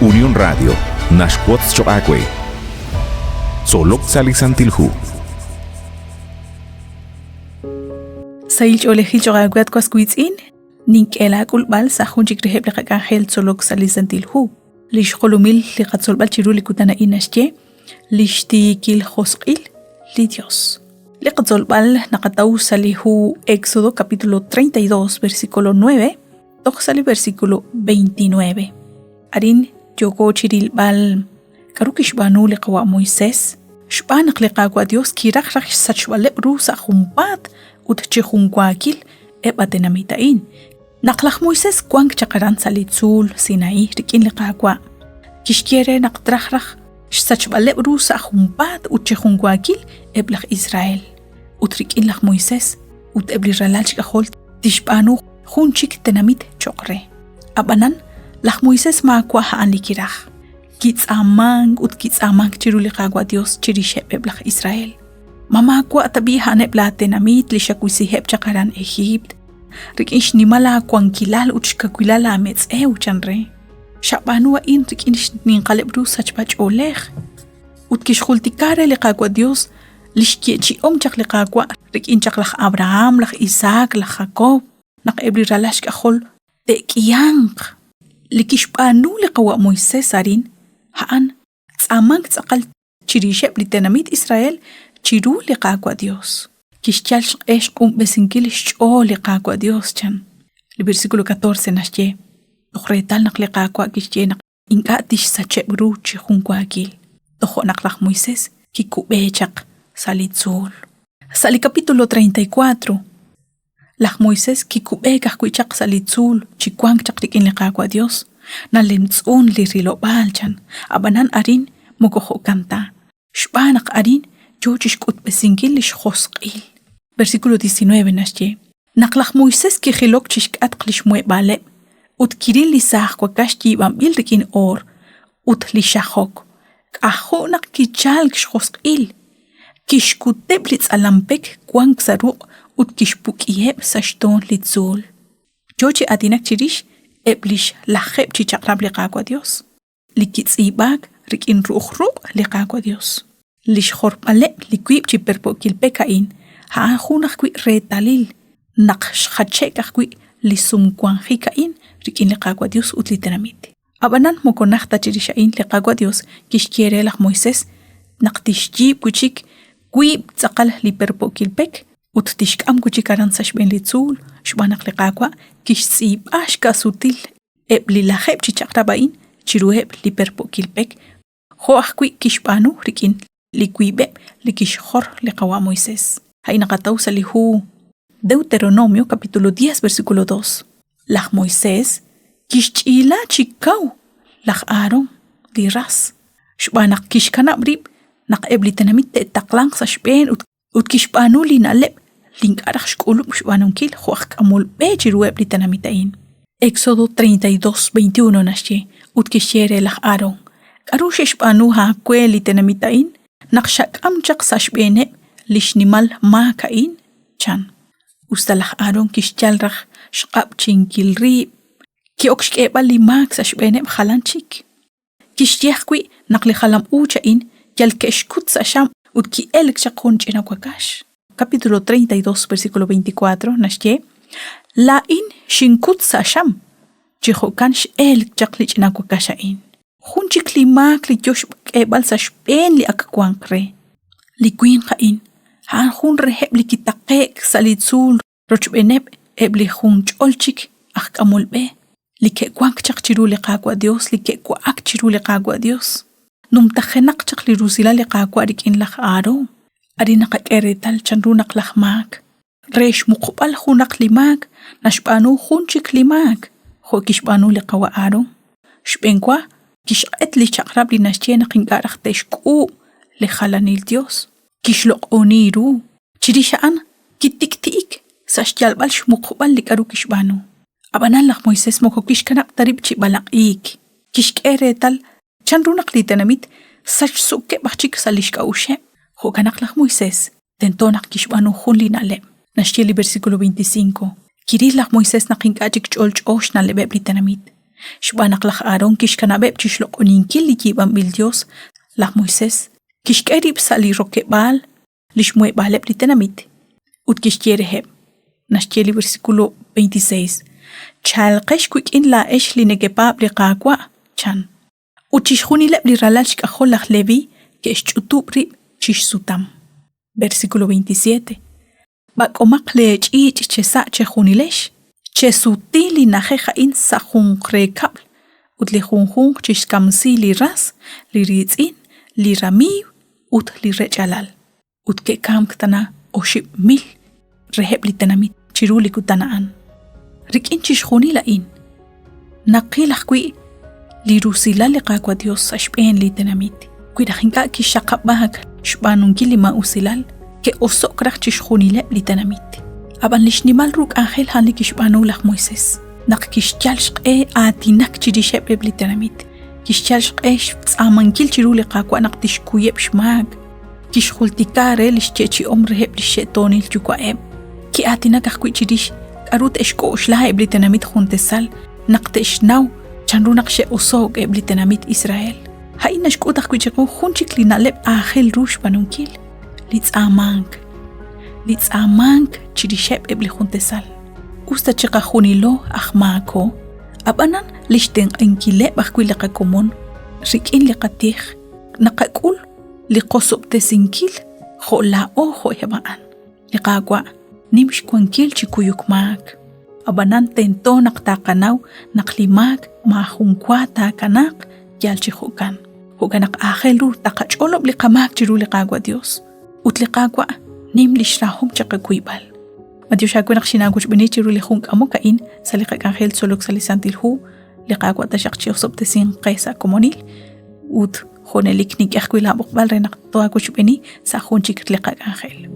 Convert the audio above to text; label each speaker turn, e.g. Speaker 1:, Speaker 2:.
Speaker 1: Unión Radio naxwotz choq' aawe. Tzolok sa' li Santil Hu.
Speaker 2: Sahil ch'oolejil choq' aawe at was wiitz'in, nink'e laak'ulb'al sa' jun chik reheb' li qak'anjel tzolok sa' li Santil Hu. Li xjolomil li qatzolb'al chiru li kutan a'in naxye li xtiikil josq'il li Dios. Li qatzolb'al naqataw sa' li hu Éxodo capítulo 32 versículo 9 toj sa' li versículo 29. Arin yooko chirilb'al k'aru kixb'aanu li qawa' Moisés xb'aan naq li Qaawa' Dios kiraj raj xsachb'aleb' ru sa' junpaat ut chi junwaakil eb' a tenamit a'in. Naq laj Moisés wank chaq aran sa' li tzuul Sinaí rik'in li Qaawa', kixye re naq traj raj xsachb'aleb' ru sa' junpaat ut chi junwaakil eb' laj Israel. Ut rik'in laj Moisés ut eb' li ralal xk'ajol tixb'aanu jun chik tenamit cho'q re. Ab'anan, laj Moisés maawa' a'an li kiraj. Kitz'aamank ut kitz'aamank chiru li Qaawa' Dios chirixeb' eb' laj Israel. Ma maawa' tab'i' a'aneb' laatenamit li xawisiheb' chaq aran Ejiipt rik'in xnimal aawankilal ut xkawilal aametz'ew, chan re. Xab'aanu a'in rik'in xninqaleb' ru sachb'ach'oolej. Ut kixjultika re li Qaawa' Dios li xyeechi'om chaq li Qaawa' rik'in chaq laj Abraham, laj Isaac, laj Jacob, naq eb' li ralal xk'ajol te'k'ihanq. Li kixb'aanu li qawa' Moisés arin, a'an tz'aamank tz'aqal chirixeb' li tenamit Israel chiru li Qaawa' Dios. Kixyal xq'e xq'unb'esinkil xch'ool li Qaawa' Dios, chan. Li versículo 14 naxye, Toj reetal naq li Qaawa' kixye naq ink'a' tixsacheb' ru chi junwaakil. Tojo' naq laj Moisés kikub'e chaq sa' li tzuul. Sa' li capítulo 34, laj Moisés kikub'eek ajwi' chaq sa' li tzuul chi wank chaq rik'in li Qaawa' Dios. Nalemtz'un li rilob'aal, chan. Ab'anan arin moko jo'kan ta, xb'aan naq arin yo chi xk'utb'esinkil li xjosq'il. Versículo 19 naxye, Naq laj Moisés kijilok chi xk'atq li xmuheb'aaleb' ut kiril li saaj wakax yiib'anb'il rik'in oor ut li xajok, k'ajo' naq kichalk xjosq'il. Kixkuteb' li tz'alam pek wank sa' ruq' ut kixpuk'iheb' sa' xtoon li tzuul. Yo chi aatinak chirix eb' li xlajeeb' chi chaq'rab' li Qaawa' Yos. li kitz'iib'aak rik'in ru'uj ruq' li Qaawa' Dios. Li xjorb'aleb' li wiib' chi perpo'kil pek a'in, a'an jun ajwi' reetalil naq xjache'k ajwi' li sumwanjik a'in rik'in li Qaawa' Dios ut li tenamit. Ab'anan moko najt ta chirix a'in li Qaawa' Dios kixye re laj Moisés naq tixyiib' wi' chik wiib' tz'aqal li perpo'kil pek ut tixk'am wi' chik aran sa' xb'een li tzuul xb'aan naq li Qaawa' kixtz'iib'a xka'sutil eb' li lajeeb' chi chaq'rab' a'in chiruheb' li perpo'kil pek, jo' ajwi' kixb'aanu rik'in li wiib'eb' li kixjor li qawa' Moisés. A'in naqataw sa' li hu Deuteronomio capítulo 10 versículo 2. Laj Moisés kixch'iila chi kaw laj Aarón, li ras, xb'aan naq kixkanab' rib' naq eb' li tenamit te'taqlanq sa' xb'een ut ut kixb'aanu li na'leb' li ink'a' raj xk'ulub' xb'aanunkil jo' aj k'amol b'e chiruheb' li tenamit a'in. Éxodo 32, 21 naxye, ut kixye re laj Aarón, K'aru xe'xb'aanu aawe li tenamit a'in naq xak'am chaq sa' xb'eeneb' li xnimal maak a'in? chan. Usta laj Aarón kixyal raj xq'ab'chinkil rib', ki'ok xk'eeb'al li maak sa' xb'eeneb' jalan chik. Kixye ajwi' naq li jalam-uuch a'in yal ke'xkut sa' xam ut ki'elk chaq jun ch'ina wakax. Capítulo 32, versículo 24 naxye, Laa'in xinkut sa' xam, chi jo'kan x'elk chaq li ch'ina wakax a'in. Jun chik li maak li yo xk'eeb'al sa' xb'een li ak wank re. Li winq a'in, a'an jun reheb' li kitaqe'k sa' li tzuul rochb'eeneb' eb' li junch'ol chik aj k'amol b'e li ke'wank chaq chiru li Qaawa' Dios, li ke'wa'ak chiru li Qaawa' Dios. Numtajenaq chaq li rusilal li Qaawa' rik'in laj Aaron. Arin naqak'e reetal chanru naq laj maak, re xmuqb'al junaq li maak, naxb'aanu jun chik li maak, jo' kixb'aanu li qawa' Aaron. Xb'eenwa kixq'et li chaq'rab' li naxye naq ink'a' raj te'xk'uub' li jalanil dios. Kixloq'oni ru. Chirix a'an kitik'ti'ik sa' xyalb'al xmuqb'al li k'aru kixb'aanu. Ab'anan laj Moisés moko kixkanab' ta rib' chi b'alaq'iik. Kixk'e reetal chanru naq li tenamit sachsokeb' aj chik sa' li xk'a'uxeb'. Jo'kan naq laj Moisés tento naq kixb'aanu jun li na'leb'. Naxye li versículo 25, Kiril laj Moisés naq ink'a' chik ch'olch'o xna'leb'eb' li tenamit. Xb'aan naq laj Aarón kixkanab'eb' chi xloq'oninkil li yiib'anb'il yos, laj Moisés kixk'e rib' sa' li rokeb'aal li xmuheb'aaleb' li tenamit ut kixye reheb', naxye li versículo 26, Chalqex wik'in laa'ex li nekepaab' li Qaawa', chan. Ut chixjunileb' li ralal xk'ajol laj Leví ke'xch'utub' rib' chi xsutam. Versículo 27. B'ak'omaq leech'iich' chesa' chejunilex, chesuti li na'ajej a'in sa' junqre kab'l ut li junjunq chixkamsi li ras, li riitz'in, li ramiiw ut li rech'alal. Ut ke'kamk tana 5,000 reheb' li tenamit chiru li kutan a'an. Rik'in chixjunil a'in, naqil ajwi' li rusilal li Qaawa' Dios sa' xb'een li tenamit. Wi raj ink'a' kixxaqab'aak xb'aanunkil li maa'usilal, ke'oso'k raj chixjunileb' li tenamit. Ab'an li xnimal ru k'anjel a'an li kixb'aanu laj Moisés, naq kixyal xq'e aatinak chirixeb' eb' li tenamit, kixyal xq'e xtz'aamankil chiru li Qaawa' naq tixkuyeb' xmaak, kixjultika re li xyeechi'om reheb' li xxe'toonil yuwa'eb'. Ki'aatinak ajwi' chirix k'aru te'xk'oxla eb' li tenamit juntesal naq te'xnaw chanru naq xe'oso'k eb' li tenamit Israel. A'in naxk'ut ajwi' chiqu jun chik li na'leb' aajel ru xb'aanunkil, li tz'aamank. Li tz'aamank chirixeb' eb' li juntesal. Usta chiqajunilo aj maako, ab'anan li xtenq'ankileb' ajwi' li qakomon rik'in li qatij naqak'ul li qosob'tesinkil jo' laa'o jo' eb' a'an. Li Qaawa' nim xwankil chi kuyuk maak. Ab'anan tento naq taqanaw naq li maak maajun wa taakanaaq yal chi jo'kan. Jo'kan naq aajel ru taqach'olob' li qamaak chiru li Qaawa' Dios. Ut li Qaawa' nim lix rahom chiqakuyb'al. Matiox aawe naq xinaawochb'eeni chiru li jun k'amok a'in sa' li qak'anjel tzolok sa' li Santil Hu. Li Qaawa' taxaq chi'osob'tesinq qe sa' komonil ut junelik nink'e ajwi' laab'oqb'al re naq too'aawochb'eeni sa' jun chik li qak'anjel.